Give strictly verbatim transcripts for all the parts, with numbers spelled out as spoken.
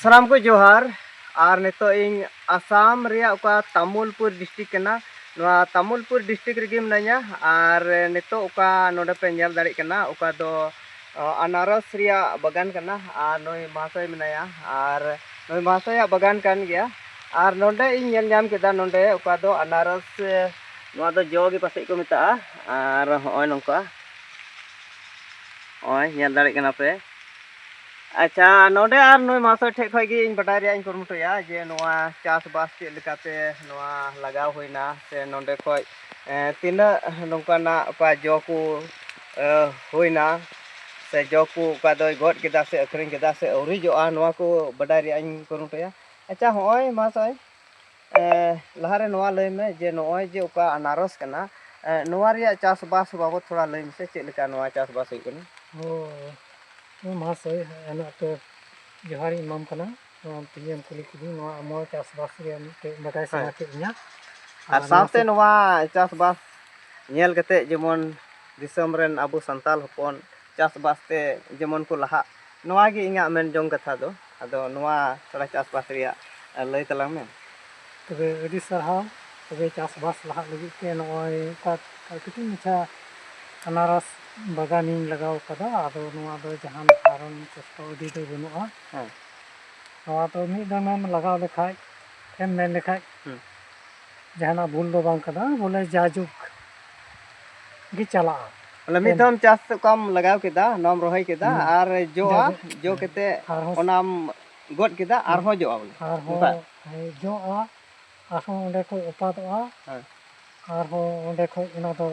ᱥᱟᱱᱟᱢ ᱠᱚ ᱡᱚᱦᱟᱨ᱾ ᱟᱨ ᱱᱤᱛᱚᱜ ᱤᱧ ᱟᱥᱟᱢ ᱨᱮᱭᱟᱜ ᱚᱠᱟ ᱛᱟᱢᱩᱞᱯᱩᱨ ᱰᱤᱥᱴᱨᱤᱠᱴ ᱠᱟᱱᱟ, ᱱᱚᱣᱟ ᱛᱟᱢᱩᱞᱯᱩᱨ ᱰᱤᱥᱴᱨᱤᱠᱴ ᱨᱮᱜᱮ ᱢᱤᱱᱟᱹᱧᱟ᱾ ᱟᱨ ᱱᱤᱛᱚᱜ ᱚᱠᱟ ᱱᱚᱰᱮ ᱯᱮ ᱧᱮᱞ ᱫᱟᱲᱮᱭᱟᱜ ᱠᱟᱱᱟ, ᱚᱠᱟ ᱫᱚ ᱚ, ᱟᱱᱟᱨᱚᱥ ᱨᱮᱭᱟᱜ ᱵᱟᱜᱟᱱ ᱠᱟᱱᱟ᱾ ᱟᱨ ᱱᱩᱭ ᱢᱟᱦᱟᱥᱚᱭ ᱢᱮᱱᱟᱭᱟ, ᱟᱨ ᱱᱩᱭ ᱢᱟᱦᱟᱥᱚᱭᱟᱜ ᱵᱟᱜᱟᱱ ᱠᱟᱱ ᱜᱮᱭᱟ᱾ ᱟᱨ ᱱᱚᱰᱮ ᱤᱧ ᱧᱮᱞ ᱧᱟᱢ ᱠᱮᱫᱟ, ᱱᱚᱰᱮ ᱚᱠᱟ ᱫᱚ ᱟᱱᱟᱨᱚᱥ, ᱮ, ᱱᱚᱣᱟ ᱫᱚ ᱡᱚ ᱜᱮ ᱯᱟᱥᱮᱡ ᱠᱚ ᱢᱮᱛᱟᱜᱼᱟ᱾ ᱟᱨ ᱦᱚᱸᱜᱼᱚᱭ ᱱᱚᱝᱠᱟ, ᱦᱚᱸᱜᱼᱚᱭ ᱧᱮᱞ ᱫᱟᱲᱮᱭᱟᱜ ᱠᱟᱱᱟ ᱯᱮ᱾ ᱟᱪᱪᱷᱟ, ᱱᱚᱰᱮ ᱟᱨ ᱱᱩᱭ ᱢᱟᱦᱟᱥᱚᱭ ᱴᱷᱮᱡ ᱠᱷᱚᱡ ᱜᱮ ᱤᱧ ᱵᱟᱰᱟᱭ ᱨᱮᱭᱟᱜ ᱤᱧ ᱠᱩᱨᱩᱢᱩᱴᱩᱭᱟ ᱡᱮ ᱱᱚᱣᱟ ᱪᱟᱥᱵᱟᱥ ᱪᱮᱫ ᱞᱮᱠᱟᱛᱮ ᱱᱚᱣᱟ ᱞᱟᱜᱟᱣ ᱦᱩᱭᱱᱟ, ᱥᱮ ᱱᱚᱰᱮ ᱠᱷᱚᱡ, ᱮ, ᱛᱤᱱᱟᱹᱜ ᱱᱚᱝᱠᱟᱱᱟᱜ ᱚᱠᱟ ᱡᱚ ᱠᱚ, ᱮ, ᱦᱩᱭᱱᱟ, ᱥᱮ ᱡᱚ ᱠᱚ ᱚᱠᱟ ᱫᱚᱭ ᱜᱚᱫ ᱠᱮᱫᱟ ᱥᱮ ᱟᱹᱠᱷᱨᱤᱧ ᱠᱮᱫᱟ ᱥᱮ ᱟᱹᱣᱨᱤ ᱡᱚᱜᱼᱟ, ᱱᱚᱣᱟ ᱠᱚ ᱵᱟᱰᱟᱭ ᱨᱮᱭᱟᱜ ᱤᱧ ᱠᱩᱨᱩᱢᱩᱴᱩᱭᱟ᱾ ᱟᱪᱪᱷᱟ, ᱦᱚᱸᱜᱼᱚᱭ ᱢᱟᱦᱟᱥᱚᱭ, ᱮ, ᱞᱟᱦᱟᱨᱮ ᱱᱚᱣᱟ ᱞᱟᱹᱭ ᱢᱮ ᱡᱮ ᱱᱚᱜᱼᱚᱭ ᱡᱮ ᱚᱠᱟ ᱟᱱᱟᱨᱚᱥ ᱠᱟᱱᱟ, ᱮ, ᱱᱚᱣᱟ ᱨᱮᱭᱟᱜ ᱪᱟᱥᱵᱟᱥ ᱵᱟᱵᱚᱫ ᱛᱷᱚᱲᱟ ᱞᱟᱹᱭ ᱢᱮᱥᱮ, ᱪᱮᱫ ᱞᱮᱠᱟ ᱱᱚᱣᱟ ᱪᱟᱥᱵᱟᱥ ᱦᱩᱭᱩᱜ ᱠᱟᱱᱟ? ᱚ, ᱚ ᱢᱟᱦᱟᱥᱚᱭ, ᱦᱮᱸ, ᱟᱹᱱᱟᱹᱜ ᱛᱮ ᱡᱚᱦᱟᱨ ᱤᱧ ᱮᱢᱟᱢ ᱠᱟᱱᱟ᱾ ᱱᱚᱣᱟ ᱛᱮᱦᱮᱧ ᱮᱢ ᱠᱩᱞᱤ ᱠᱤᱫᱤᱧ, ᱱᱚᱣᱟ ᱟᱢᱟᱜ ᱪᱟᱥᱵᱟᱥ ᱨᱮᱭᱟᱜ ᱢᱤᱫᱴᱮᱡ ᱵᱟᱰᱟᱭ ᱥᱟᱱᱟ ᱦᱮᱸ᱾ ᱠᱮᱫ ᱞᱤᱧᱟ᱾ ᱟᱨ ᱟᱨ ᱱᱚᱣᱟ ᱥᱟᱶᱛᱮ ᱥᱮ- ᱱᱚᱣᱟ ᱪᱟᱥᱵᱟᱥ ᱧᱮᱞ ᱠᱟᱛᱮ ᱡᱮᱢᱚᱱ ᱫᱤᱥᱚᱢ ᱨᱮᱱ ᱟᱵᱚ ᱥᱟᱱᱛᱟᱲ ᱦᱚᱯᱚᱱ ᱪᱟᱥᱵᱟᱥ ᱛᱮ ᱡᱮᱢᱚᱱ ᱠᱚ ᱞᱟᱦᱟᱜ, ᱱᱚᱣᱟ ᱜᱮ ᱤᱧᱟᱹᱜ ᱢᱮᱱ ᱡᱚᱝ ᱠᱟᱛᱷᱟ ᱫᱚ᱾ ᱟᱫᱚ ᱱᱚᱣᱟ ᱛᱷᱚᱲᱟ ᱪᱟᱥᱵᱟᱥ ᱨᱮᱭᱟᱜ, ᱮ, ᱞᱟᱹᱭ ᱛᱟᱞᱟᱝ ᱢᱮ᱾ ᱛᱚᱵᱮ ᱟᱹᱰᱤ ᱥᱟᱨᱦᱟᱣ᱾ ᱛᱚᱵᱮ ᱪᱟᱥᱵᱟᱥ ᱞᱟᱦᱟᱜ ᱞᱟᱹᱜᱤᱫ ᱛᱮ ᱱᱚᱜᱼᱚᱭ ᱚᱠᱟ ᱠᱟᱹᱴᱤᱡ ᱢᱟᱪᱷᱟ ᱟᱱᱟᱨᱚᱥ ᱵᱟᱜᱟᱱᱤᱧ ᱞᱟᱜᱟᱣ ᱠᱟᱫᱟ᱾ ᱟᱫᱚ ᱱᱚᱣᱟ ᱫᱚ ᱡᱟᱦᱟᱱ ᱦᱟᱨᱚᱱ ᱠᱚᱥᱴᱚ ᱟᱹᱰᱤ ᱫᱚ ᱵᱟᱹᱱᱩᱜᱼᱟ᱾ ᱦᱮᱸ᱾ ᱱᱚᱣᱟ ᱫᱚ ᱢᱤᱫ ᱫᱚᱢᱮᱢ ᱞᱟᱜᱟᱣ ᱞᱮᱠᱷᱟᱡ, ᱮᱢ ᱢᱮᱱ ᱞᱮᱠᱷᱟᱡ, ᱦᱩᱸ᱾ ᱡᱟᱦᱟᱱᱟᱜ ᱵᱷᱩᱞ ᱫᱚ ᱵᱟᱝ ᱠᱟᱱᱟ, ᱵᱚᱞᱮ ᱡᱟᱭᱡᱩᱜᱽ ᱜᱮ ᱪᱟᱞᱟᱜᱼᱟ᱾ ᱵᱚᱞᱮ ᱢᱤᱫ ᱮᱢ- ᱫᱷᱟᱣ ᱮᱢ ᱪᱟᱥ ᱚᱠᱟᱢ ᱞᱟᱜᱟᱣ ᱠᱮᱫᱟ, ᱱᱚᱣᱟᱢ ᱨᱚᱦᱚᱭ ᱠᱮᱫᱟ, ᱦᱩᱸ᱾ ᱟᱨ ᱡᱚᱜᱼᱟ, ᱡᱟᱭᱡᱩᱜᱽ, ᱡᱚ ᱦᱮᱸ᱾ ᱠᱟᱛᱮ ᱟᱨᱦᱚᱸ ᱚᱱᱟᱢ ᱜᱚᱫ ᱠᱮᱫᱟ, ᱦᱩᱸ᱾ ᱟᱨᱦᱚᱸ ᱡᱚᱜᱼᱟ ᱵᱚᱞᱮ᱾ ᱟᱨᱦᱚᱸ, ᱚᱱᱠᱟ᱾ ᱦᱮᱸ, ᱡᱚᱜᱼᱟ, ᱟᱨᱦᱚᱸ ᱚᱸᱰᱮ ᱠᱷᱚᱡ ᱚᱯᱟᱛᱚᱜᱼᱟ᱾ ᱦᱮᱸ᱾ ᱟᱨᱦᱚᱸ ᱚᱸᱰᱮ ᱠᱷᱚᱡ ᱚᱱᱟ ᱫᱚ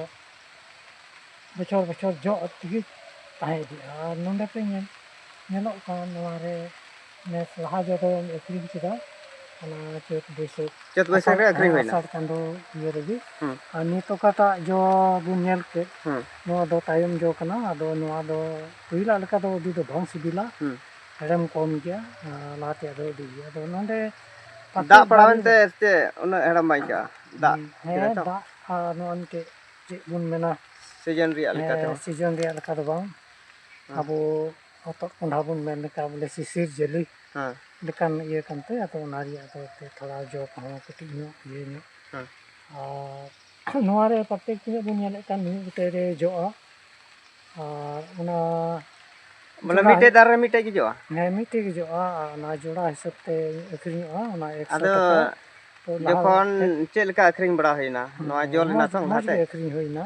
ᱵᱚᱪᱷᱚᱨ ᱵᱚᱪᱷᱚᱨ ᱡᱚᱜ ᱛᱮᱜᱮ ᱛᱟᱦᱮᱸ ᱤᱫᱤᱜᱼᱟ᱾ ᱟᱨ ᱱᱚᱰᱮ ᱯᱮ ᱧᱮᱞ, ᱧᱮᱞᱚᱜ ᱠᱟᱱ ᱱᱚᱣᱟ ᱨᱮ ᱱᱮᱥ ᱞᱟᱦᱟ ᱡᱚ ᱫᱚᱧ ᱟᱹᱠᱷᱨᱤᱧ ᱠᱮᱫᱟ, ᱚᱱᱟ ᱪᱟᱹᱛ ᱵᱟᱹᱭᱥᱟᱹᱠᱷ᱾ ᱪᱟᱹᱛ ᱵᱟᱹᱭᱥᱟᱹᱠᱷ ᱨᱮ ᱟᱥᱟᱲ, ᱟᱹᱠᱷᱨᱤᱧ ᱦᱮᱸ, ᱦᱩᱭᱱᱟ᱾ ᱟᱥᱟᱲ ᱪᱟᱸᱫᱳ ᱤᱭᱟᱹ ᱨᱮᱜᱮ᱾ ᱦᱩᱸ᱾ ᱟᱨ ᱱᱤᱛ ᱚᱠᱟᱴᱟᱜ ᱡᱚ ᱵᱚᱱ ᱧᱮᱞ ᱠᱮᱫ, ᱦᱩᱸ᱾ ᱱᱚᱣᱟ ᱫᱚ ᱛᱟᱭᱚᱢ ᱡᱚ ᱠᱟᱱᱟ᱾ ᱟᱫᱚ ᱱᱚᱣᱟ ᱫᱚ ᱯᱟᱹᱦᱤᱞᱟᱜ ᱞᱮᱠᱟ ᱫᱚ ᱟᱹᱰᱤ ᱫᱚ ᱵᱟᱝ ᱥᱤᱵᱤᱞᱟ, ᱦᱩᱸ᱾ ᱦᱮᱲᱮᱢ ᱠᱚᱢ ᱜᱮᱭᱟ, ᱟᱨ ᱞᱟᱦᱟ ᱛᱮᱭᱟᱜ ᱫᱚ ᱟᱹᱰᱤ ᱜᱮᱭᱟ᱾ ᱟᱫᱚ ᱱᱚᱰᱮ ᱯᱟᱛᱮ ᱫᱟᱜ ᱯᱟᱲᱟᱣᱮᱱ ᱵᱟᱲᱜᱮ ᱛᱮ ᱨᱮ ᱪᱮᱫ ᱩᱱᱟᱹᱜ ᱦᱮᱲᱮᱢ ᱵᱟᱝ ᱟᱹᱭᱠᱟᱹᱜᱼᱟ? ᱫᱟᱜ ᱦᱮᱸ, ᱠᱮᱫᱟᱭ ᱛᱚ? ᱫᱟᱜ ᱟᱨ ᱱᱚᱜᱼᱚᱭ ᱢᱤᱫᱴᱮᱡ ᱪᱮᱫ ᱵᱚᱱ ᱢᱮᱱᱟ, ᱥᱤᱡᱚᱱ ᱨᱮᱭᱟᱜ ᱞᱮᱠᱟ ᱦᱮᱸ, ᱛᱮᱦᱚᱸ᱾ ᱥᱤᱡᱚᱱ ᱨᱮᱭᱟᱜ ᱞᱮᱠᱟ ᱫᱚ ᱵᱟᱝ᱾ ᱦᱮᱸ᱾ ᱟᱵᱚ ᱦᱚᱛᱚᱫ ᱠᱚᱸᱰᱷᱟ ᱵᱚᱱ ᱢᱮᱱ ᱞᱮᱠᱟ, ᱵᱚᱞᱮ ᱥᱤᱥᱤᱨ ᱡᱟᱹᱞᱤ ᱦᱮᱸ᱾ ᱞᱮᱠᱟᱱ ᱤᱭᱟᱹ ᱠᱟᱱᱛᱮ, ᱟᱫᱚ ᱚᱱᱟ ᱨᱮᱭᱟᱜ ᱫᱚ ᱮᱱᱛᱮᱫ ᱛᱷᱚᱲᱟ ᱡᱚ ᱠᱚᱦᱚᱸ ᱠᱟᱹᱴᱤᱡ ᱧᱚᱜ, ᱤᱭᱟᱹ ᱧᱚᱜ᱾ ᱦᱮᱸ᱾ ᱟᱨ ᱱᱚᱣᱟ ᱨᱮ ᱯᱨᱚᱛᱮᱠ ᱡᱚᱦᱚᱜ ᱵᱚᱱ ᱧᱮᱞᱮᱫ ᱠᱟᱱ, ᱢᱤᱫ ᱜᱚᱴᱮᱡ ᱨᱮ ᱡᱚᱜᱼᱟ᱾ ᱟᱨ ᱚᱱᱟ ᱵᱚᱞᱮ ᱡᱚᱲᱟ ᱢᱤᱫᱴᱮᱡ ᱫᱟᱨᱮ ᱨᱮ ᱢᱤᱫᱴᱮᱡ ᱜᱮ ᱡᱚᱜᱼᱟ? ᱦᱮᱸ, ᱢᱤᱫᱴᱮᱡ ᱜᱮ ᱡᱚᱜᱼᱟ᱾ ᱟᱨ ᱚᱱᱟ ᱡᱚᱲᱟ ᱦᱤᱥᱟᱹᱵ ᱛᱮ ᱟᱹᱠᱷᱨᱤᱧᱚᱜᱼᱟ, ᱚᱱᱟ ᱮᱠᱥᱚ ᱟᱫᱚ ᱴᱟᱠᱟ᱾ ᱛᱚ ᱞᱟᱦᱟ ᱡᱚᱠᱷᱚᱱ ᱪᱮᱫ ᱞᱮᱠᱟ ᱟᱹᱠᱷᱨᱤᱧ ᱵᱟᱲᱟ ᱦᱩᱭᱱᱟ ᱱᱚᱣᱟ ᱡᱚ ᱞᱮᱱᱟ ᱢᱚᱡᱽ, ᱛᱚ ᱚᱱᱠᱟ ᱢᱚᱡᱽ ᱛᱮ? ᱜᱮ ᱟᱹᱠᱷᱨᱤᱧ ᱦᱩᱭᱱᱟ᱾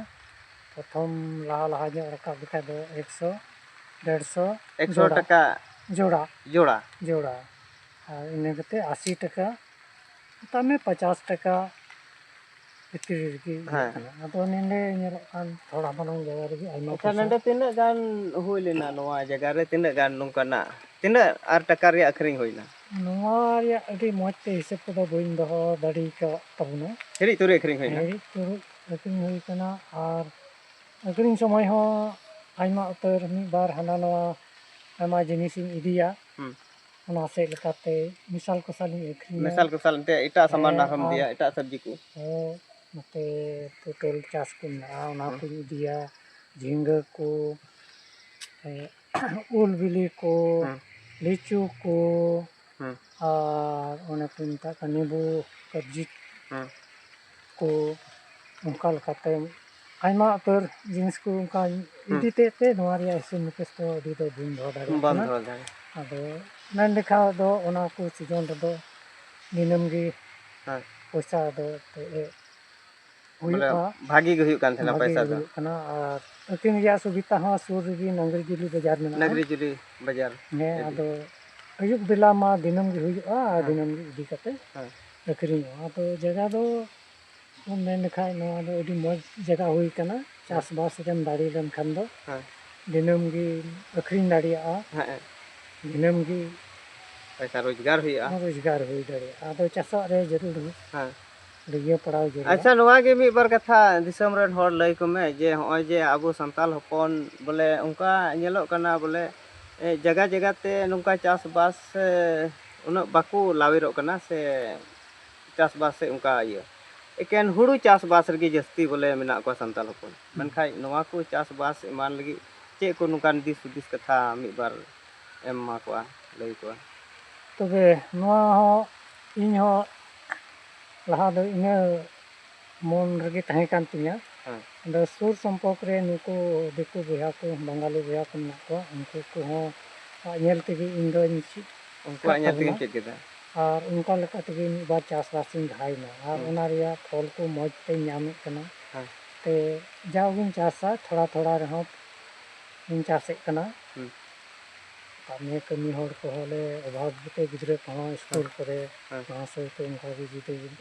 ᱯᱨᱚᱛᱷᱚᱢ ᱞᱟᱦᱟ ᱞᱟᱦᱟ ᱧᱚᱜ ᱨᱟᱠᱟᱵ ᱞᱮᱠᱷᱟᱡ ᱫᱚ ᱮᱠᱥᱚ, ᱰᱮᱲᱥᱚ ᱮᱠᱥᱚ ᱡᱚᱲᱟ᱾ ᱴᱟᱠᱟ ᱡᱚᱲᱟ᱾ ᱡᱚᱲᱟ? ᱡᱚᱲᱟ᱾ ᱟᱨ ᱤᱱᱟᱹ ᱠᱟᱛᱮ ᱟᱥᱤ ᱴᱟᱠᱟ, ᱢᱮᱛᱟᱜ ᱢᱮ ᱯᱚᱪᱟᱥ ᱴᱟᱠᱟ ᱵᱷᱤᱛᱨᱤ ᱨᱮᱜᱮ ᱤᱭᱟᱹᱜ ᱦᱮᱸ᱾ ᱠᱟᱱᱟ᱾ ᱟᱫᱚ ᱱᱚᱰᱮ ᱧᱮᱞᱚᱜ ᱠᱟᱱ ᱛᱷᱚᱲᱟ ᱢᱟᱨᱟᱝ ᱡᱟᱭᱜᱟ ᱨᱮᱜᱮ ᱟᱭᱢᱟ ᱟᱪᱪᱷᱟ, ᱯᱚᱭᱥᱟ᱾ ᱱᱚᱰᱮ ᱛᱤᱱᱟᱹᱜ ᱜᱟᱱ ᱦᱩᱭ ᱞᱮᱱᱟ ᱱᱚᱣᱟ ᱡᱟᱭᱜᱟ ᱨᱮ? ᱛᱤᱱᱟᱹᱜ ᱜᱟᱱ ᱱᱚᱝᱠᱟᱱᱟᱜ, ᱛᱤᱱᱟᱹᱜ ᱟᱨ ᱴᱟᱠᱟ ᱨᱮᱭᱟᱜ ᱟᱹᱠᱷᱨᱤᱧ ᱦᱩᱭᱱᱟ? ᱱᱚᱣᱟ ᱨᱮᱭᱟᱜ ᱟᱹᱰᱤ ᱢᱚᱡᱽ ᱛᱮ ᱦᱤᱥᱟᱹᱵ ᱠᱚᱫᱚ ᱵᱟᱹᱧ ᱫᱚᱦᱚ ᱫᱟᱲᱮ ᱟᱠᱟᱫ ᱛᱟᱵᱚᱱᱟ᱾ ᱦᱤᱨᱤᱡ ᱛᱩᱨᱤᱡ ᱟᱹᱠᱷᱨᱤᱧ ᱦᱩᱭᱱᱟ? ᱦᱤᱨᱤᱡ ᱛᱩᱨᱤᱡ ᱟᱹᱠᱷᱨᱤᱧ ᱦᱩᱭ ᱠᱟᱱᱟ᱾ ᱟᱨ ᱟᱹᱠᱷᱨᱤᱧ ᱥᱚᱢᱚᱭ ᱦᱚᱸ ᱟᱭᱢᱟ ᱩᱛᱟᱹᱨ, ᱢᱤᱫ ᱵᱟᱨ ᱦᱟᱱᱟ ᱱᱟᱣᱟ ᱟᱭᱢᱟ ᱡᱤᱱᱤᱥᱤᱧ ᱤᱫᱤᱭᱟ᱾ ᱦᱩᱸ᱾ ᱚᱱᱟ ᱥᱮᱫ ᱞᱮᱠᱟᱛᱮ ᱢᱮᱥᱟᱞ ᱠᱚᱥᱟᱞᱤᱧ ᱟᱹᱠᱷᱨᱤᱧᱟ᱾ ᱢᱮᱥᱟᱞ ᱠᱚᱥᱟᱞ ᱮᱱᱛᱮ ᱮᱴᱟᱜ ᱥᱟᱢᱟᱱ ᱦᱮᱸ, ᱟᱨᱦᱚᱸᱢ ᱟᱨ ᱤᱫᱤᱭᱟ, ᱮᱴᱟᱜ ᱥᱚᱵᱽᱡᱤ ᱠᱚ? ᱦᱮᱸ, ᱱᱚᱛᱮ ᱯᱚᱴᱚᱞ ᱪᱟᱥ ᱠᱚ ᱢᱮᱱᱟᱜᱼᱟ, ᱚᱱᱟ ᱦᱩᱸ᱾ ᱠᱚᱧ ᱤᱫᱤᱭᱟ᱾ ᱡᱷᱤᱸᱜᱟᱹ ᱠᱚ, ᱮ, ᱩᱞ ᱵᱤᱞᱤ ᱠᱚ, ᱦᱩᱸ᱾ ᱞᱤᱪᱩ ᱠᱚ, ᱦᱩᱸ᱾ ᱟᱨ ᱚᱱᱮ ᱠᱚ ᱢᱮᱛᱟᱜ ᱠᱟᱱ ᱱᱤᱵᱩ, ᱠᱟᱵᱽᱡᱤ ᱦᱩᱸ᱾ ᱠᱚ, ᱚᱱᱠᱟ ᱞᱮᱠᱟᱛᱮ ᱟᱭᱢᱟ ᱩᱛᱟᱹᱨ ᱡᱤᱱᱤᱥ ᱠᱚ ᱚᱱᱠᱟ ᱦᱩᱸ᱾ ᱤᱫᱤ ᱛᱮ, ᱛᱮ ᱱᱚᱣᱟ ᱨᱮᱭᱟᱜ ᱦᱤᱥᱟᱹᱵ ᱱᱤᱠᱟᱹᱥ ᱫᱚ ᱟᱹᱰᱤ ᱫᱚ ᱵᱟᱹᱧ ᱫᱚᱦᱚ ᱫᱟᱲᱮᱭᱟᱜ ᱵᱟᱢ ᱠᱟᱱᱟ᱾ ᱫᱚᱦᱚ ᱫᱟᱲᱮᱭᱟᱜᱼᱟ᱾ ᱟᱫᱚ ᱢᱮᱱ ᱞᱮᱠᱷᱟᱱ ᱫᱚ ᱚᱱᱟ ᱠᱚ ᱥᱤᱡᱚᱱ ᱨᱮᱫᱚ ᱫᱤᱱᱟᱹᱢ ᱜᱮ ᱦᱮᱸ᱾ ᱯᱚᱭᱥᱟ ᱫᱚ ᱮᱱᱛᱮᱫ ᱵᱚᱞᱮ ᱦᱩᱭᱩᱜᱼᱟ᱾ ᱵᱷᱟᱜᱤ ᱜᱮ ᱦᱩᱭᱩᱜ ᱠᱟᱱ ᱛᱟᱦᱮᱱᱟ ᱵᱷᱟᱜᱤ ᱯᱚᱭᱥᱟ ᱫᱚ? ᱦᱩᱭᱩᱜ ᱠᱟᱱᱟ᱾ ᱟᱨ ᱟᱹᱠᱷᱨᱤᱧ ᱨᱮᱭᱟᱜ ᱥᱩᱵᱤᱫᱷᱟ ᱦᱚᱸ ᱥᱩᱨ ᱨᱮᱜᱮ ᱱᱟᱝᱜᱽᱨᱤᱡᱩᱞᱤ ᱵᱟᱡᱟᱨ ᱢᱮᱱᱟᱜᱼᱟ᱾ ᱱᱟᱝᱜᱽᱨᱤᱡᱩᱞᱤ ᱵᱟᱡᱟᱨ᱾ ᱦᱮᱸ, ᱤᱫᱤ᱾ ᱟᱫᱚ ᱟᱹᱭᱩᱵ ᱵᱮᱞᱟ ᱢᱟ ᱫᱤᱱᱟᱹᱢ ᱜᱮ ᱦᱩᱭᱩᱜᱼᱟ, ᱟᱨ ᱦᱮᱸ᱾ ᱫᱤᱱᱟᱹᱢ ᱜᱮ ᱤᱫᱤ ᱠᱟᱛᱮ ᱦᱮᱸ᱾ ᱟᱹᱠᱷᱨᱤᱧᱚᱜᱼᱟ᱾ ᱟᱫᱚ ᱡᱟᱭᱜᱟ ᱫᱚ ᱢᱮᱱ ᱞᱮᱠᱷᱟᱡ ᱱᱚᱣᱟ ᱫᱚ ᱟᱹᱰᱤ ᱢᱚᱡᱽ ᱡᱟᱭᱜᱟ ᱦᱩᱭ ᱠᱟᱱᱟ᱾ ᱦᱮᱸ᱾ ᱪᱟᱥᱵᱟᱥ ᱨᱮᱢ ᱫᱟᱲᱮ ᱞᱮᱱᱠᱷᱟᱱ ᱫᱚ ᱦᱮᱸ᱾ ᱫᱤᱱᱟᱹᱢ ᱜᱮ ᱟᱹᱠᱷᱨᱤᱧ ᱫᱟᱲᱮᱭᱟᱜᱼᱟ᱾ ᱦᱮᱸ᱾ ᱫᱤᱱᱟᱹᱢ ᱜᱮ ᱯᱚᱭᱥᱟ ᱨᱳᱡᱽᱜᱟᱨ ᱦᱩᱭᱩᱜᱼᱟ᱾ ᱨᱳᱡᱽᱜᱟᱨ ᱦᱩᱭ ᱫᱟᱲᱮᱭᱟᱜᱼᱟ᱾ ᱟᱫᱚ ᱪᱟᱥᱚᱜ ᱨᱮ ᱡᱟᱹᱨᱩᱲ ᱦᱮᱸ᱾ ᱞᱟᱹᱭᱟᱹ ᱯᱟᱲᱟᱣ ᱡᱟᱹᱨᱩᱲᱟ᱾ ᱟᱪᱪᱷᱟ, ᱱᱚᱣᱟ ᱜᱮ ᱢᱤᱫ ᱵᱟᱨ ᱠᱟᱛᱷᱟ ᱫᱤᱥᱚᱢ ᱨᱮᱱ ᱦᱚᱲ ᱞᱟᱹᱭ ᱠᱚᱢᱮ, ᱡᱮ ᱦᱚᱸᱜᱼᱚᱭ ᱡᱮ ᱟᱵᱚ ᱥᱟᱱᱛᱟᱲ ᱦᱚᱯᱚᱱ ᱵᱚᱞᱮ ᱚᱱᱠᱟ ᱧᱮᱞᱚᱜ ᱠᱟᱱᱟ ᱵᱚᱞᱮ, ᱮ, ᱡᱟᱭᱜᱟ ᱡᱟᱭᱜᱟ ᱛᱮ ᱱᱚᱝᱠᱟ ᱪᱟᱥᱵᱟᱥ, ᱮ, ᱩᱱᱟᱹᱜ ᱵᱟᱠᱚ ᱞᱟᱣᱮᱨᱚᱜ ᱠᱟᱱᱟ ᱥᱮ ᱪᱟᱥᱵᱟᱥ ᱥᱮ ᱚᱱᱠᱟ ᱤᱭᱟᱹ, ᱮᱠᱮᱱ ᱦᱩᱲᱩ ᱪᱟᱥᱵᱟᱥ ᱨᱮᱜᱮ ᱡᱟᱹᱥᱛᱤ ᱵᱚᱞᱮ ᱢᱮᱱᱟᱜ ᱠᱚᱣᱟ ᱥᱟᱱᱛᱟᱲ ᱦᱚᱯᱚᱱ᱾ ᱦᱩᱸ᱾ ᱢᱮᱱᱠᱷᱟᱱ ᱱᱚᱣᱟ ᱠᱚ ᱪᱟᱥᱵᱟᱥ ᱮᱢᱟᱱ ᱞᱟᱹᱜᱤᱫ ᱪᱮᱫ ᱠᱚ ᱱᱚᱝᱠᱟᱱ ᱫᱤᱥ ᱦᱩᱫᱤᱥ ᱠᱟᱛᱷᱟ ᱢᱤᱫ ᱵᱟᱨ ᱮᱢ ᱮᱢᱟ ᱠᱚᱣᱟ, ᱞᱟᱹᱭ ᱠᱚᱣᱟ? ᱛᱚᱵᱮ ᱱᱚᱣᱟ ᱦᱚᱸ ᱤᱧ ᱦᱚᱸ ᱞᱟᱦᱟ ᱫᱚ ᱤᱱᱟᱹ ᱢᱚᱱ ᱨᱮᱜᱮ ᱛᱟᱦᱮᱸ ᱠᱟᱱ ᱛᱤᱧᱟᱹ᱾ ᱦᱮᱸ᱾ ᱟᱫᱚ ᱥᱩᱨ ᱥᱚᱢᱯᱚᱨᱠ ᱨᱮ ᱱᱩᱠᱩ ᱫᱤᱠᱩ ᱵᱚᱭᱦᱟ ᱠᱚ, ᱵᱟᱝᱜᱟᱞᱤ ᱵᱚᱭᱦᱟ ᱠᱚ ᱢᱮᱱᱟᱜ ᱠᱚᱣᱟ, ᱩᱱᱠᱩ ᱠᱚᱦᱚᱸ ᱧᱮᱞ ᱛᱮᱜᱮ ᱤᱧ ᱫᱚᱧ ᱪᱮᱫ ᱩᱱᱠᱩᱣᱟᱜ ᱠᱟᱫ ᱧᱮᱞ ᱛᱮᱜᱮᱧ ᱛᱟᱵᱚᱱᱟ᱾ ᱪᱮᱫ ᱠᱮᱫᱟ᱾ ᱟᱨ ᱚᱱᱠᱟ ᱞᱮᱠᱟ ᱛᱮᱜᱮ ᱢᱤᱫ ᱵᱟᱨ ᱪᱟᱥᱵᱟᱥ ᱤᱧ ᱞᱟᱦᱟᱭᱮᱱᱟ, ᱟᱨ ᱦᱩᱸ᱾ ᱚᱱᱟ ᱨᱮᱭᱟᱜ ᱯᱷᱚᱞ ᱠᱚ ᱢᱚᱡᱽ ᱛᱮᱧ ᱧᱟᱢᱮᱫ ᱠᱟᱱᱟ᱾ ᱦᱮᱸ᱾ ᱛᱮ ᱡᱟ ᱩᱰᱤᱧ ᱪᱟᱥᱟ, ᱛᱷᱚᱲᱟ ᱛᱷᱚᱲᱟ ᱨᱮᱦᱚᱸ ᱤᱧ ᱪᱟᱥᱮᱫ ᱠᱟᱱᱟ᱾ ᱦᱩᱸ᱾ ᱟᱨ ᱱᱤᱭᱟᱹ ᱠᱟᱹᱢᱤ ᱦᱚᱲ ᱠᱚᱦᱚᱸ ᱞᱮ ᱚᱵᱷᱟᱵ ᱜᱮᱛᱮ, ᱜᱤᱫᱽᱨᱟᱹ ᱠᱚᱦᱚᱸ ᱥᱠᱩᱞ ᱦᱮᱸ᱾ ᱠᱚᱨᱮ, ᱦᱮᱸ᱾ ᱱᱚᱣᱟ ᱥᱟᱶᱛᱮ ᱚᱱᱠᱟ ᱜᱮ ᱡᱩᱫᱤ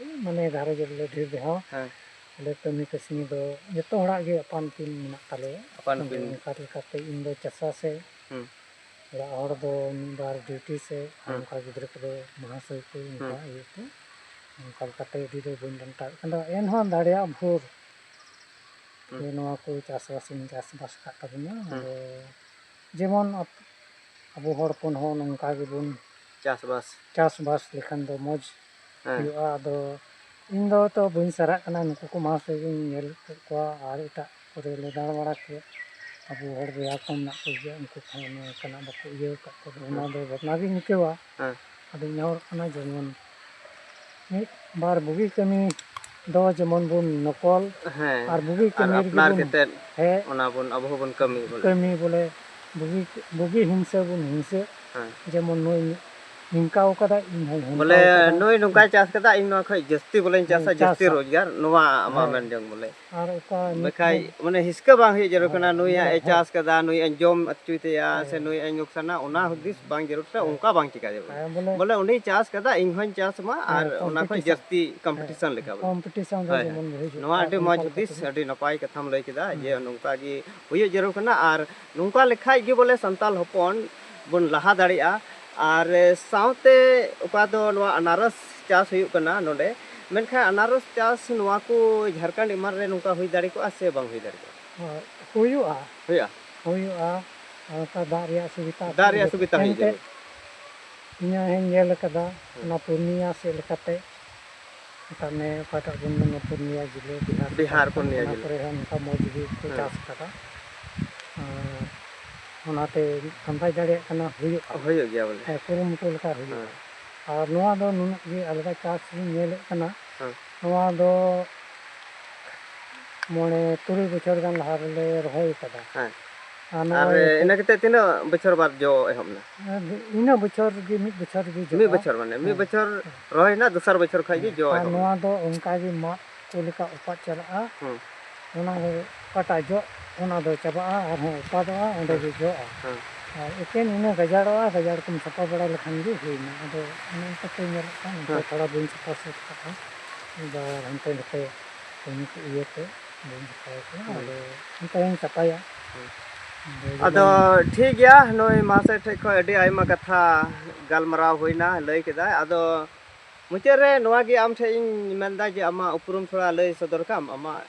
ᱢᱟᱱᱮ ᱜᱷᱟᱨᱚᱸᱡᱽ ᱨᱮᱞᱮ ᱰᱷᱮᱨ ᱨᱮᱦᱚᱸ, ᱦᱮᱸ᱾ ᱟᱞᱮ ᱠᱟᱹᱢᱤ ᱠᱟᱹᱥᱱᱤ ᱫᱚ ᱡᱚᱛᱚ ᱦᱚᱲᱟᱜ ᱜᱮ ᱟᱯᱟᱱ ᱟᱹᱯᱤᱱ ᱢᱮᱱᱟᱜ ᱛᱟᱞᱮᱭᱟ᱾ ᱟᱯᱟᱱ ᱟᱫᱚ ᱟᱹᱯᱤᱱ᱾ ᱚᱱᱠᱟ ᱞᱮᱠᱟᱛᱮ ᱤᱧ ᱫᱚ ᱪᱟᱥᱟ ᱥᱮ ᱦᱩᱸ᱾ ᱚᱲᱟᱜ ᱦᱚᱲ ᱫᱚ ᱢᱤᱫ ᱵᱟᱨ ᱰᱤᱭᱩᱴᱤ ᱥᱮ ᱦᱩᱸ᱾ ᱚᱱᱠᱟ ᱜᱤᱫᱽᱨᱟᱹ ᱠᱚᱫᱚ ᱢᱟᱦᱟᱥᱚᱭ ᱠᱚ ᱚᱱᱠᱟ ᱦᱩᱸ᱾ ᱤᱭᱟᱹᱛᱮ ᱚᱱᱠᱟ ᱞᱮᱠᱟᱛᱮ ᱟᱹᱰᱤ ᱫᱚ ᱵᱟᱹᱧ ᱰᱟᱱᱴᱟᱣᱮᱫ ᱠᱟᱱᱟ᱾ ᱮᱱᱦᱚᱸ ᱫᱟᱲᱮᱭᱟᱜ ᱵᱷᱳᱨ ᱦᱩᱸ᱾ ᱡᱮ ᱱᱚᱣᱟ ᱠᱚ ᱪᱟᱥᱵᱟᱥ ᱤᱧ ᱪᱟᱥᱵᱟᱥ ᱟᱠᱟᱫ ᱛᱟᱵᱚᱱᱟ᱾ ᱦᱩᱸ᱾ ᱟᱫᱚ ᱡᱮᱢᱚᱱ ᱟᱵᱚ ᱦᱚᱲ ᱦᱚᱯᱚᱱ ᱦᱚᱸ ᱱᱚᱝᱠᱟ ᱜᱮᱵᱚᱱ ᱪᱟᱥᱵᱟᱥ᱾ ᱪᱟᱥᱵᱟᱥ ᱞᱮᱠᱷᱟᱱ ᱫᱚ ᱢᱚᱡᱽ ᱦᱮᱸ᱾ ᱦᱩᱭᱩᱜᱼᱟ᱾ ᱟᱫᱚ ᱤᱧ ᱫᱚ ᱛᱚ ᱵᱟᱹᱧ ᱥᱟᱨᱟᱜ ᱠᱟᱱᱟ, ᱱᱩᱠᱩ ᱠᱚ ᱢᱟᱲᱟᱝ ᱥᱮᱫ ᱜᱤᱧ ᱧᱮᱞ ᱠᱮᱫ ᱠᱚᱣᱟ ᱟᱨ ᱮᱴᱟᱜ ᱠᱚᱨᱮ ᱞᱮ ᱫᱟᱬᱟ ᱵᱟᱲᱟ ᱠᱮᱫ, ᱟᱵᱚ ᱦᱚᱲ ᱵᱚᱭᱦᱟ ᱠᱚ ᱢᱮᱱᱟᱜ ᱠᱚᱜᱮᱭᱟ, ᱩᱱᱠᱩ ᱠᱚᱦᱚᱸ ᱱᱚᱝᱠᱟᱱᱟᱜ ᱵᱟᱠᱚ ᱤᱭᱟᱹ ᱟᱠᱟᱫ ᱠᱚᱣᱟ᱾ ᱚᱱᱟ ᱦᱮᱸ᱾ ᱫᱚ ᱵᱷᱟᱵᱽᱱᱟ ᱜᱤᱧ ᱟᱹᱭᱠᱟᱹᱣᱟ᱾ ᱦᱮᱸ᱾ ᱟᱫᱚᱧ ᱱᱮᱦᱚᱨᱚᱜ ᱠᱟᱱᱟ ᱡᱮᱢᱚᱱ ᱢᱤᱫ ᱵᱟᱨ ᱵᱩᱜᱤ ᱠᱟᱹᱢᱤ ᱫᱚ ᱡᱮᱢᱚᱱ ᱵᱚᱱ ᱱᱚᱠᱚᱞ ᱦᱮᱸ᱾ ᱟᱨ ᱵᱩᱜᱤ ᱟᱨ ᱠᱟᱹᱢᱤ ᱨᱮᱜᱮ ᱟᱯᱱᱟᱨ ᱵᱚᱱ ᱠᱟᱛᱮᱫ ᱦᱮᱸ᱾ ᱚᱱᱟ ᱵᱚᱱ, ᱟᱵᱚ ᱦᱚᱸᱵᱚᱱ ᱠᱟᱹᱢᱤ ᱵᱚᱞᱮ᱾ ᱠᱟᱹᱢᱤ ᱵᱚᱞᱮ ᱵᱩᱜᱤ, ᱵᱩᱜᱤ ᱦᱤᱝᱥᱟᱹ ᱵᱚᱱ ᱦᱤᱝᱥᱟᱹ᱾ ᱦᱮᱸ᱾ ᱡᱮᱢᱚᱱ ᱱᱩᱭ ᱱᱤᱝᱠᱟᱣ ᱠᱟᱫᱟ, ᱤᱧ ᱦᱚᱸᱧ ᱦᱚᱝᱠᱟᱣ ᱵᱚᱞᱮ ᱠᱟᱫᱟ᱾ ᱱᱩᱭ ᱱᱚᱝᱠᱟᱭ ᱪᱟᱥ ᱠᱟᱫᱟ, ᱤᱧ ᱱᱚᱣᱟ ᱠᱷᱚᱡ ᱡᱟᱹᱥᱛᱤ ᱵᱚᱞᱮᱧ ᱦᱮᱸ, ᱪᱟᱥᱟ, ᱡᱟᱹᱥᱛᱤ ᱪᱟᱥᱟ᱾ ᱨᱳᱡᱽᱜᱟᱨ, ᱱᱚᱣᱟ ᱟᱢᱟᱜ ᱦᱮᱸ᱾ ᱢᱮᱱ ᱡᱚᱝ ᱵᱚᱞᱮ᱾ ᱟᱨ ᱚᱠᱟ ᱵᱟᱠᱷᱟᱡ ᱱᱤᱛ ᱢᱟᱱᱮ ᱦᱤᱥᱠᱟᱹ ᱵᱟᱝ ᱦᱩᱭᱩᱜ ᱡᱟᱹᱨᱩᱲ ᱦᱳᱭ, ᱠᱟᱱᱟ, ᱱᱩᱭᱟᱜ ᱢᱟᱱᱮ ᱮ ᱦᱳᱭ᱾ ᱪᱟᱥ ᱠᱟᱫᱟ, ᱱᱩᱭᱟᱜ ᱤᱧ ᱡᱚᱢ ᱦᱚᱪᱚᱭ ᱛᱟᱭᱟ, ᱦᱳᱭ᱾ ᱥᱮ ᱱᱩᱭᱟᱜ ᱤᱧ ᱞᱚᱠᱥᱟᱱᱟ, ᱚᱱᱟ ᱦᱩᱫᱤᱥ ᱵᱟᱝ ᱡᱟᱹᱨᱩᱲ ᱠᱟᱱᱟ, ᱦᱳᱭ᱾ ᱚᱱᱠᱟ ᱵᱟᱝ ᱪᱤᱠᱟ ᱡᱟᱹᱨᱩᱲ ᱠᱟᱱᱟ᱾ ᱦᱮᱸ, ᱵᱚᱞᱮ ᱵᱚᱞᱮ ᱩᱱᱤᱭ ᱪᱟᱥ ᱠᱟᱫᱟ, ᱤᱧ ᱦᱚᱸᱧ ᱪᱟᱥ ᱢᱟ, ᱟᱨ ᱦᱮᱸ, ᱚᱱᱟ ᱠᱷᱚᱡ ᱠᱚᱢᱯᱤᱴᱤᱥᱚᱱ᱾ ᱡᱟᱹᱥᱛᱤ ᱦᱮᱸ, ᱠᱚᱢᱯᱤᱴᱤᱥᱚᱱ ᱞᱮᱠᱟ ᱵᱚᱞᱮ᱾ ᱠᱚᱢᱯᱤᱴᱤᱥᱚᱱ ᱨᱮ ᱦᱳᱭ, ᱦᱳᱭ᱾ ᱡᱮᱢᱚᱱ ᱦᱤᱡᱩᱜ, ᱱᱚᱣᱟ ᱟᱨ ᱟᱹᱰᱤ ᱚᱱᱠᱟ ᱢᱚᱡᱽ ᱞᱮᱠᱟ ᱦᱩᱫᱤᱥ, ᱛᱮᱜᱮ᱾ ᱟᱹᱰᱤ ᱱᱟᱯᱟᱭ ᱠᱟᱛᱷᱟᱢ ᱞᱟᱹᱭ ᱠᱮᱫᱟ, ᱡᱮ ᱦᱩᱸ᱾ ᱱᱚᱝᱠᱟ ᱜᱮ ᱦᱩᱭᱩᱜ ᱡᱟᱹᱨᱩᱲ ᱠᱟᱱᱟ, ᱟᱨ ᱱᱚᱝᱠᱟ ᱞᱮᱠᱷᱟᱡ ᱜᱮ ᱵᱚᱞᱮ ᱥᱟᱱᱛᱟᱞ ᱦᱚᱯᱚᱱ ᱵᱚᱱ ᱞᱟᱦᱟ ᱫᱟᱲᱮᱭᱟᱜᱼᱟ᱾ ᱟᱨ ᱥᱟᱶᱛᱮ ᱚᱠᱟ ᱫᱚ ᱱᱚᱣᱟ ᱟᱱᱟᱨᱚᱥ ᱪᱟᱥ ᱦᱩᱭᱩᱜ ᱠᱟᱱᱟ ᱱᱚᱰᱮ, ᱢᱮᱱᱠᱷᱟᱱ ᱟᱱᱟᱨᱚᱥ ᱪᱟᱥ ᱱᱚᱣᱟ ᱠᱚ ᱡᱷᱟᱲᱠᱷᱚᱸᱰ ᱮᱢᱟᱱ ᱨᱮ ᱱᱚᱝᱠᱟ ᱦᱩᱭ ᱫᱟᱲᱮ ᱠᱚᱜᱼᱟ ᱥᱮ ᱵᱟᱝ ᱦᱩᱭ ᱫᱟᱲᱮ ᱠᱚᱜᱼᱟ? ᱦᱳᱭ, ᱦᱩᱭᱩᱜᱼᱟ᱾ ᱦᱩᱭᱩᱜᱼᱟ? ᱦᱩᱭᱩᱜᱼᱟ᱾ ᱚᱱᱠᱟ ᱫᱟᱜ ᱨᱮᱭᱟᱜ ᱥᱩᱵᱤᱫᱷᱟ ᱫᱟᱜ ᱨᱮᱭᱟᱜ ᱥᱩᱵᱤᱫᱷᱟ ᱦᱩᱭᱩᱜ ᱮᱱᱛᱮᱫ ᱡᱟᱹᱨᱩᱲ᱾ ᱤᱧ ᱦᱚᱸᱧ ᱧᱮᱞ ᱟᱠᱟᱫᱟ, ᱦᱮᱸ᱾ ᱚᱱᱟ ᱯᱩᱨᱱᱤᱭᱟ ᱥᱮᱫ ᱞᱮᱠᱟᱛᱮ, ᱢᱮᱛᱟᱜ ᱢᱮ ᱚᱠᱟᱴᱟᱜ ᱵᱚᱱ ᱢᱮᱱᱟ ᱯᱩᱨᱱᱤᱭᱟ ᱡᱮᱞᱟ, ᱵᱤᱦᱟᱨ ᱵᱤᱦᱟᱨ ᱠᱚ, ᱯᱩᱨᱱᱤᱭᱟ ᱚᱱᱟ ᱡᱮᱞᱟ᱾ ᱠᱚᱨᱮ ᱦᱚᱸ ᱱᱚᱝᱠᱟ ᱢᱚᱡᱽ ᱜᱮ ᱠᱚ ᱦᱮᱸ᱾ ᱪᱟᱥ ᱟᱠᱟᱫᱟ᱾ ᱟᱨ ᱚᱱᱟᱛᱮ ᱟᱱᱫᱟᱡᱽ ᱫᱟᱲᱮᱭᱟᱜ ᱠᱟᱱᱟ ᱦᱩᱭᱩᱜᱼᱟ᱾ ᱦᱩᱭᱩᱜ ᱜᱮᱭᱟ ᱵᱚᱞᱮ᱾ ᱦᱮᱸ, ᱠᱩᱨᱩᱢᱩᱴᱩ ᱞᱮᱠᱟ ᱦᱩᱭᱩᱜᱼᱟ᱾ ᱦᱮᱸ᱾ ᱟᱨ ᱱᱚᱣᱟ ᱫᱚ ᱱᱩᱱᱟᱹᱜ ᱜᱮ ᱟᱞᱜᱟ ᱪᱟᱥ ᱤᱧ ᱧᱮᱞᱮᱫ ᱠᱟᱱᱟ᱾ ᱦᱮᱸ᱾ ᱱᱚᱣᱟ ᱫᱚ ᱢᱚᱬᱮ ᱛᱩᱨᱩᱭ ᱵᱚᱪᱷᱚᱨ ᱜᱟᱱ ᱞᱟᱦᱟ ᱨᱮᱞᱮ ᱨᱚᱦᱚᱭ ᱟᱠᱟᱫᱟ᱾ ᱦᱮᱸ᱾ ᱟᱨ ᱟᱨ ᱱᱚᱜᱼᱚᱭ ᱤᱱᱟᱹ ᱠᱟᱛᱮ ᱛᱤᱱᱟᱹᱜ ᱵᱚᱪᱷᱚᱨ ᱵᱟᱫ ᱡᱚ ᱮᱦᱚᱵ ᱮᱱᱟ? ᱤᱱᱟᱹ ᱵᱚᱪᱷᱚᱨ ᱜᱮ, ᱢᱤᱫ ᱵᱚᱪᱷᱚᱨ ᱜᱮ ᱡᱚᱜᱼᱟ᱾ ᱢᱤᱫ ᱵᱚᱪᱷᱚᱨ ᱢᱟᱱᱮ, ᱢᱤᱫ ᱦᱮᱸ᱾ ᱵᱚᱪᱷᱚᱨ ᱨᱚᱦᱚᱭ ᱮᱱᱟ, ᱫᱚᱥᱟᱨ ᱵᱚᱪᱷᱚᱨ ᱠᱷᱚᱡ ᱜᱮ ᱦᱮᱸ᱾ ᱡᱚ ᱟᱨ ᱮᱦᱚᱵ ᱱᱚᱣᱟ ᱮᱱᱟ᱾ ᱫᱚ ᱚᱱᱠᱟ ᱜᱮ ᱢᱟᱫ ᱠᱚ ᱞᱮᱠᱟ ᱚᱯᱟᱫ ᱪᱟᱞᱟᱜᱼᱟ᱾ ᱦᱮᱸ᱾ ᱚᱱᱟ ᱫᱚ ᱚᱠᱟᱴᱟᱜ ᱡᱚᱜ, ᱚᱱᱟ ᱫᱚ ᱪᱟᱵᱟᱜᱼᱟ, ᱟᱨᱦᱚᱸ ᱚᱯᱟᱫᱚᱜᱼᱟ, ᱚᱸᱰᱮ ᱦᱮᱸ᱾ ᱜᱮ ᱡᱚᱜᱼᱟ᱾ ᱦᱮᱸ᱾ ᱟᱨ ᱮᱠᱮᱱ ᱤᱱᱟᱹ ᱜᱟᱡᱟᱲᱚᱜᱼᱟ, ᱜᱟᱡᱟᱲ ᱠᱚᱢ ᱥᱟᱯᱷᱟ ᱵᱟᱲᱟ ᱞᱮᱠᱷᱟᱱ ᱜᱮ ᱦᱩᱭᱱᱟ᱾ ᱟᱫᱚ ᱚᱱᱮ ᱚᱱᱠᱟ ᱛᱮ ᱧᱮᱞᱚᱜ ᱠᱟᱱ, ᱱᱤᱛᱚᱜ ᱦᱮᱸ᱾ ᱛᱷᱚᱲᱟ ᱵᱟᱹᱧ ᱥᱟᱯᱷᱟ ᱥᱟᱹᱛ ᱠᱟᱜᱼᱟ, ᱟᱵᱟᱨ ᱦᱟᱱᱛᱮ ᱱᱟᱛᱮ ᱠᱟᱹᱢᱤ ᱠᱚ ᱤᱭᱟᱹᱛᱮ ᱵᱟᱹᱧ ᱥᱟᱯᱷᱟ ᱠᱟᱜᱼᱟ᱾ ᱦᱮᱸ᱾ ᱟᱫᱚ ᱚᱱᱠᱟᱧ ᱥᱟᱯᱷᱟᱭᱟ᱾ ᱦᱮᱸ᱾ ᱟᱫᱚ ᱟᱫᱚ ᱡᱮᱢᱚᱱ ᱴᱷᱤᱠ ᱜᱮᱭᱟ, ᱱᱩᱭ ᱢᱟᱦᱟᱥᱚᱭ ᱴᱷᱮᱡ ᱠᱷᱚᱡ ᱟᱹᱰᱤ ᱟᱭᱢᱟ ᱠᱟᱛᱷᱟ ᱜᱟᱞᱢᱟᱨᱟᱣ ᱦᱩᱭᱱᱟ, ᱞᱟᱹᱭ ᱠᱮᱫᱟᱭ᱾ ᱟᱫᱚ ᱢᱩᱪᱟᱹᱫ ᱨᱮ ᱱᱚᱣᱟ ᱜᱮ ᱟᱢ ᱴᱷᱮᱡ ᱤᱧ ᱢᱮᱱᱫᱟ ᱡᱮ ᱟᱢᱟᱜ ᱩᱯᱨᱩᱢ ᱛᱷᱚᱲᱟ ᱞᱟᱹᱭ ᱥᱚᱫᱚᱨ ᱠᱟᱢ, ᱟᱢᱟᱜ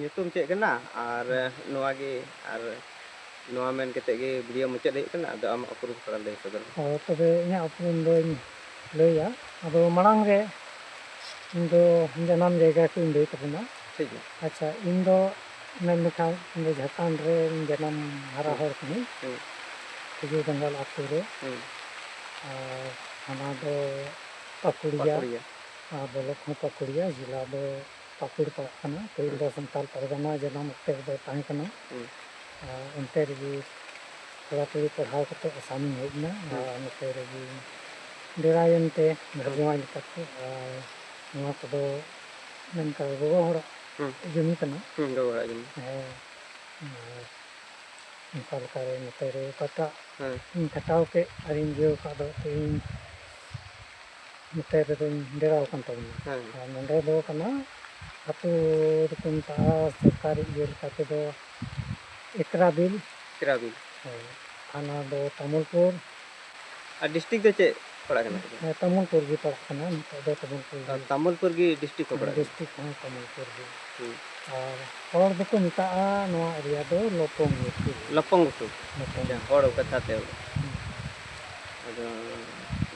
ᱧᱩᱛᱩᱢ ᱪᱮᱫ ᱠᱟᱱᱟ? ᱟᱨ ᱦᱮᱸ᱾ ᱱᱚᱣᱟ ᱜᱮ, ᱟᱨ ᱱᱚᱣᱟ ᱢᱮᱱ ᱠᱟᱛᱮ ᱜᱮ video ᱢᱩᱪᱟᱹᱫ ᱦᱩᱭᱩᱜ ᱠᱟᱱᱟ᱾ ᱟᱫᱚ ᱟᱢᱟᱜ ᱩᱯᱨᱩᱢ ᱛᱷᱚᱲᱟ ᱞᱟᱹᱭ ᱥᱚᱫᱚᱨ ᱢᱮ᱾ ᱚ, ᱛᱚᱵᱮ ᱤᱧᱟᱹᱜ ᱩᱯᱨᱩᱢ ᱫᱚᱧ ᱞᱟᱹᱭᱟ᱾ ᱟᱫᱚ ᱢᱟᱲᱟᱝ ᱨᱮ ᱤᱧ ᱫᱚ ᱡᱟᱱᱟᱢ ᱡᱟᱭᱜᱟ ᱠᱚᱧ ᱞᱟᱹᱭ ᱛᱟᱵᱚᱱᱟ᱾ ᱴᱷᱤᱠ ᱜᱮᱭᱟ᱾ ᱟᱪᱪᱷᱟ, ᱤᱧ ᱫᱚ ᱢᱮᱱ ᱞᱮᱠᱷᱟᱱ ᱤᱧ ᱫᱚ ᱡᱷᱟᱲᱠᱷᱚᱸᱰ ᱨᱮ ᱡᱟᱱᱟᱢ ᱦᱟᱨᱟ ᱦᱩᱸ᱾ ᱦᱚᱲ ᱠᱟᱹᱱᱟᱹᱧ᱾ ᱦᱩᱸ᱾ ᱠᱷᱤᱡᱩᱨ ᱵᱟᱝᱜᱟᱞ ᱟᱹᱛᱩ ᱨᱮ᱾ ᱦᱩᱸ᱾ ᱟᱨ ᱛᱷᱟᱱᱟ ᱫᱚ ᱯᱟᱹᱠᱩᱲᱤᱭᱟ᱾ ᱯᱟᱹᱠᱩᱲᱤᱭᱟ᱾ ᱟᱨ ᱵᱞᱚᱠ ᱦᱚᱸ ᱯᱟᱹᱠᱩᱲᱤᱭᱟ, ᱡᱮᱞᱟ ᱫᱚ ᱯᱟᱹᱠᱩᱲ ᱯᱟᱲᱟᱜ ᱠᱟᱱᱟ᱾ ᱯᱟᱹᱦᱤᱞ ᱦᱩᱸ᱾ ᱫᱚ ᱥᱟᱱᱛᱟᱲ ᱯᱟᱨᱜᱟᱱᱟ ᱡᱟᱱᱟᱢ ᱚᱠᱛᱮ ᱨᱮᱫᱚ ᱛᱟᱦᱮᱸ ᱠᱟᱱᱟ᱾ ᱦᱩᱸ᱾ ᱟᱨ ᱚᱱᱛᱮ ᱨᱮᱜᱮ ᱛᱷᱚᱲᱟ ᱛᱷᱚᱲᱤ ᱯᱟᱲᱦᱟᱣ ᱠᱟᱛᱮ ᱟᱥᱟᱢᱤᱧ ᱦᱮᱡ ᱮᱱᱟ᱾ ᱦᱩᱸ᱾ ᱟᱨ ᱱᱚᱛᱮ ᱨᱮᱜᱮ ᱰᱮᱨᱟᱭᱮᱱ ᱛᱮ ᱦᱩᱸ᱾ ᱜᱷᱟᱨᱚᱸᱡᱽ ᱡᱟᱶᱟᱭ ᱞᱮᱠᱟᱛᱮ, ᱟᱨ ᱱᱚᱣᱟ ᱠᱚᱫᱚ ᱢᱮᱱ ᱠᱟᱜ ᱜᱚᱜᱚ ᱦᱚᱲᱟᱜ ᱦᱩᱸ᱾ ᱡᱚᱢᱤ ᱠᱟᱱᱟ᱾ ᱦᱩᱸ, ᱜᱚᱜᱚ ᱦᱚᱲᱟᱜ ᱡᱚᱢᱤ᱾ ᱦᱮᱸ, ᱟᱨ ᱚᱱᱠᱟ ᱞᱮᱠᱟᱨᱮ ᱱᱚᱛᱮ ᱨᱮ ᱚᱠᱟᱴᱟᱜ ᱦᱮᱸ᱾ ᱤᱧ ᱠᱷᱟᱴᱟᱣ ᱠᱮᱫ ᱟᱨᱤᱧ ᱤᱭᱟᱹᱣ ᱠᱟᱜ ᱫᱚ, ᱛᱮᱦᱮᱧ ᱱᱚᱛᱮ ᱨᱮᱫᱚᱧ ᱰᱮᱨᱟᱣ ᱟᱠᱟᱱ ᱛᱟᱵᱚᱱᱟ᱾ ᱦᱮᱸ᱾ ᱟᱨ ᱱᱚᱰᱮ ᱫᱚ ᱠᱟᱱᱟ, ᱟᱹᱛᱩ ᱫᱚᱠᱚ ᱢᱮᱛᱟᱜᱼᱟ ᱥᱚᱨᱠᱟᱨᱤ ᱤᱭᱟᱹ ᱞᱮᱠᱟ ᱛᱮᱫᱚ ᱮᱠᱨᱟᱵᱤᱞ᱾ ᱮᱠᱨᱟᱵᱤᱞ᱾ ᱦᱳᱭ᱾ ᱛᱷᱟᱱᱟ ᱫᱚ ᱛᱟᱢᱩᱞᱯᱩᱨ᱾ ᱟᱨ district ᱫᱚ ᱪᱮᱫ ᱯᱟᱲᱟᱜ ᱠᱟᱱᱟ ᱛᱚᱵᱮ? ᱦᱮᱸ, ᱛᱟᱢᱩᱞᱯᱩᱨ ᱜᱮ ᱯᱟᱲᱟᱜ ᱠᱟᱱᱟ, ᱱᱤᱛᱚᱜ ᱫᱚ ᱛᱟᱢᱩᱞᱯᱩᱨ ᱜᱮ᱾ ᱟᱨ ᱛᱟᱢᱩᱞᱯᱩᱨ ᱜᱮ district ᱦᱚᱸ ᱯᱟᱲᱟᱜ ᱠᱟᱱᱟ? District ᱦᱚᱸ ᱛᱟᱢᱩᱞᱯᱩᱨ ᱜᱮ᱾ ᱦᱩᱸ᱾ ᱟᱨ ᱦᱚᱲ ᱫᱚᱠᱚ ᱢᱮᱛᱟᱜᱼᱟ ᱱᱚᱣᱟ area ᱫᱚ ᱞᱚᱯᱚᱝ ᱜᱷᱩᱴᱩ᱾ ᱞᱚᱯᱚᱝ ᱜᱷᱩᱴᱩ᱾ ᱞᱚᱯᱚᱝ ᱟᱪᱪᱷᱟ, ᱜᱷᱩᱴᱩ᱾ ᱦᱚᱲ ᱠᱟᱛᱷᱟ ᱛᱮ᱾ ᱦᱩᱸ᱾ ᱟᱫᱚ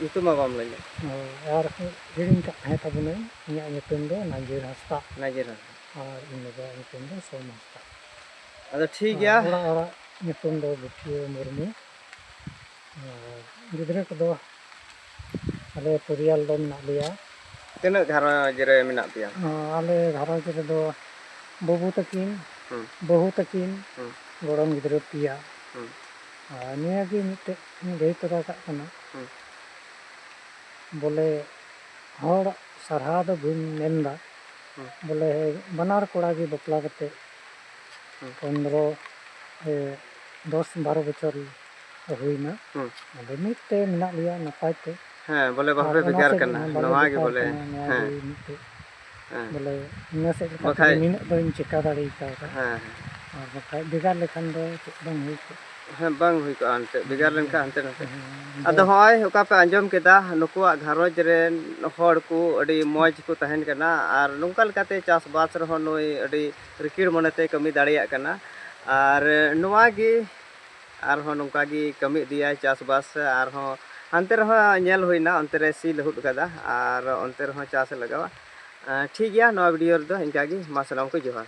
ᱧᱩᱛᱩᱢ ᱢᱟ ᱵᱟᱢ ᱞᱟᱹᱭ ᱞᱮᱫ᱾ ᱦᱳᱭ, ᱟᱨ ᱦᱤᱲᱤᱧ ᱠᱟᱜ ᱛᱟᱦᱮᱸ ᱛᱟᱵᱚᱱᱟᱹᱧ, ᱤᱧᱟᱹᱜ ᱧᱩᱛᱩᱢ ᱫᱚ ᱱᱟᱡᱤᱨ ᱦᱟᱸᱥᱫᱟ᱾ ᱱᱟᱡᱤᱨ ᱦᱟᱸᱥᱫᱟ᱾ ᱟᱨ ᱤᱧ ᱵᱟᱵᱟᱣᱟᱜ ᱧᱩᱛᱩᱢ ᱫᱚ ᱥᱳᱢ ᱦᱟᱸᱥᱫᱟ᱾ ᱟᱫᱚ ᱴᱷᱤᱠ ᱟᱨ ᱜᱮᱭᱟ᱾ ᱚᱲᱟᱜ ᱚᱲᱟᱜ ᱧᱩᱛᱩᱢ ᱫᱚ ᱜᱩᱴᱷᱤᱭᱟᱹ ᱢᱩᱨᱢᱩ᱾ ᱟᱨ ᱜᱤᱫᱽᱨᱟᱹ ᱠᱚᱫᱚ ᱟᱞᱮ ᱯᱚᱨᱤᱭᱟᱞ ᱫᱚ ᱢᱮᱱᱟᱜ ᱞᱮᱭᱟ᱾ ᱛᱤᱱᱟᱹᱜ ᱜᱷᱟᱨᱚᱸᱡᱽ ᱨᱮ ᱢᱮᱱᱟᱜ ᱯᱮᱭᱟ? ᱟᱸ, ᱟᱞᱮ ᱜᱷᱟᱨᱚᱸᱡᱽ ᱨᱮᱫᱚ ᱵᱟᱹᱵᱩ ᱛᱟᱹᱠᱤᱱ, ᱦᱩᱸ᱾ ᱵᱟᱹᱦᱩ ᱛᱟᱹᱠᱤᱱ, ᱦᱩᱸ᱾ ᱜᱚᱲᱚᱢ ᱜᱤᱫᱽᱨᱟᱹ ᱯᱮᱭᱟ᱾ ᱦᱩᱸ᱾ ᱟᱨ ᱱᱤᱭᱟᱹ ᱜᱮ ᱢᱤᱫᱴᱮᱡ ᱤᱧ ᱞᱟᱹᱭ ᱛᱚᱨᱟ ᱠᱟᱜ ᱠᱟᱱᱟ᱾ ᱦᱩᱸ᱾ ᱵᱚᱞᱮ ᱦᱚᱲ ᱥᱟᱨᱦᱟᱣ ᱫᱚ ᱵᱟᱹᱧ ᱢᱮᱱᱫᱟ᱾ ᱦᱩᱸ᱾ ᱵᱚᱞᱮ ᱵᱟᱱᱟᱨ ᱠᱚᱲᱟ ᱜᱮ ᱵᱟᱯᱞᱟ ᱠᱟᱛᱮ ᱦᱩᱸ᱾ ᱯᱚᱱᱫᱽᱨᱚ, ᱮ, ᱫᱚᱥ ᱵᱟᱨᱚ ᱵᱚᱪᱷᱚᱨ ᱦᱩᱭᱱᱟ᱾ ᱦᱩᱸ᱾ ᱟᱫᱚ ᱢᱤᱫ ᱛᱮ ᱢᱮᱱᱟᱜ ᱞᱮᱭᱟ ᱱᱟᱯᱟᱭ ᱛᱮ᱾ ᱦᱮᱸ, ᱵᱚᱞᱮ ᱵᱟᱯᱮ ᱟᱨ ᱚᱱᱟ ᱵᱷᱮᱜᱟᱨ ᱥᱮᱫ ᱠᱟᱱᱟ, ᱦᱚᱸ ᱵᱟᱞᱮ ᱱᱚᱣᱟ ᱜᱮ ᱵᱷᱮᱜᱟᱨ ᱵᱚᱞᱮ, ᱠᱟᱱᱟ, ᱱᱚᱣᱟ ᱦᱮᱸ᱾ ᱜᱮ ᱢᱤᱫᱴᱮᱡ ᱦᱮᱸ᱾ ᱵᱚᱞᱮ ᱤᱱᱟᱹ ᱥᱮᱫ ᱞᱮᱠᱟ ᱵᱟᱠᱷᱟᱡ ᱛᱮᱜᱮ ᱱᱤᱱᱟᱹᱜ ᱫᱚᱧ ᱪᱮᱠᱟ ᱫᱟᱲᱮ ᱠᱟᱣᱫᱟ᱾ ᱦᱮᱸ, ᱦᱮᱸ᱾ ᱟᱨ ᱵᱟᱠᱷᱟᱡ ᱵᱷᱮᱜᱟᱨ ᱞᱮᱠᱷᱟᱱ ᱫᱚ ᱪᱮᱫ ᱵᱟᱝ ᱦᱩᱭ ᱠᱚᱜᱼᱟ᱾ ᱦᱮᱸ, ᱵᱟᱝ ᱦᱩᱭ ᱠᱚᱜᱼᱟ ᱮᱱᱛᱮᱫ, ᱵᱷᱮᱜᱟᱨ ᱦᱮᱸ, ᱞᱮᱱᱠᱷᱟᱱ ᱦᱟᱱᱛᱮ ᱱᱟᱛᱮ᱾ ᱦᱮᱸ, ᱟᱫᱚ ᱟᱫᱚ ᱦᱚᱸᱜᱼᱚᱭ ᱚᱠᱟ ᱯᱮ ᱟᱸᱡᱚᱢ ᱠᱮᱫᱟ, ᱱᱩᱠᱩᱣᱟᱜ ᱜᱷᱟᱨᱚᱸᱡᱽ ᱨᱮᱱ ᱦᱚᱲ ᱠᱚ ᱟᱹᱰᱤ ᱢᱚᱡᱽ ᱠᱚ ᱛᱟᱦᱮᱱ ᱠᱟᱱᱟ ᱟᱨ ᱱᱚᱝᱠᱟ ᱞᱮᱠᱟᱛᱮ ᱪᱟᱥᱵᱟᱥ ᱨᱮᱦᱚᱸ ᱱᱩᱭ ᱟᱹᱰᱤ ᱨᱤᱠᱤᱲ ᱢᱚᱱᱮᱛᱮ ᱠᱟᱹᱢᱤ ᱫᱟᱲᱮᱭᱟᱜ ᱠᱟᱱᱟ᱾ ᱟᱨ ᱱᱚᱣᱟ ᱜᱮ ᱟᱨᱦᱚᱸ ᱱᱚᱝᱠᱟ ᱜᱮ ᱠᱟᱹᱢᱤ ᱤᱫᱤᱭᱟᱭ ᱪᱟᱥᱵᱟᱥ, ᱟᱨᱦᱚᱸ ᱦᱟᱱᱛᱮ ᱨᱮᱦᱚᱸ ᱧᱮᱞ ᱦᱩᱭᱱᱟ, ᱚᱱᱛᱮ ᱨᱮ ᱥᱤ ᱞᱟᱹᱦᱩᱫ ᱠᱟᱫᱟ ᱟᱨ ᱚᱱᱛᱮ ᱨᱮᱦᱚᱸ ᱪᱟᱥ ᱮ ᱞᱟᱜᱟᱣᱟ᱾ ᱟᱸ, ᱴᱷᱤᱠ ᱜᱮᱭᱟ, ᱱᱚᱣᱟ ᱵᱷᱤᱰᱤᱭᱳ ᱨᱮᱫᱚ ᱤᱱᱠᱟ ᱜᱮ, ᱢᱟ ᱥᱟᱱᱟᱢ ᱠᱚ ᱡᱚᱦᱟᱨ᱾